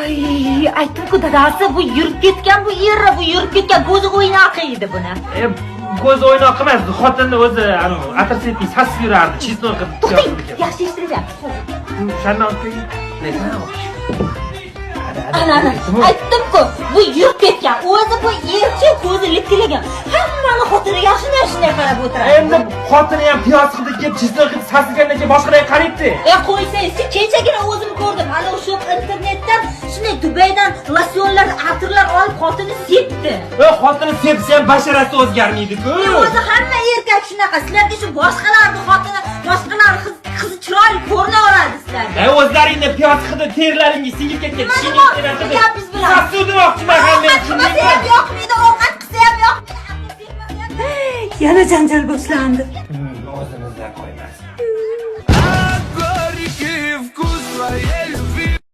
Voy, aytdim-ku, dadasi, bu yurib ketgan, bu eri, bu yurib ketgan, ko'zi o'ynoqi edi buni. E, ko'zi o'ynoq emas, xotinni o'zi anavi atir sepmay sasib yurardi, чеснок qilib. To'xtang, yaxshi eshitilyapti. Shandan olib keling. Ana, ana, aytdim-ku, bu yurib ketgan. O'zi bu erchi ko'zi likillagan. Hammani xotiniga shunday shunday qarab o'tiradi. Endi xotini ham piyoz hidi kelib, чеснок hidi sasigandan keyin boshqalarga qaraydi. E, qo'ysangizchi, kechagina o'zim ko'rdim. Ana o'sha internetdan shunday Dubaydan losyonlar, atirlar olib xotini sepdi. E, xotini sepsa ham basharasi o'zgarmaydi-ku. E, o'zi hamma erkak shunaqa. Sizlarga shu boshqalarni xotini, boshqalarni qizi chiroyli ko'rinaveradi sizlarga. E, o'zlaringni piyoz hidi terlaringga singib ketgan. Nima Tishingga demoqchi keladi. bu gapingiz bilan? Sasiq demoqchiman ham men. Ovqat qilmasa ham yoqmaydi, ovqat qilsa ham yoqmaydi. Yana janjal boshlandi. O'zimizdan qo'ymas. Горький вкус твоей.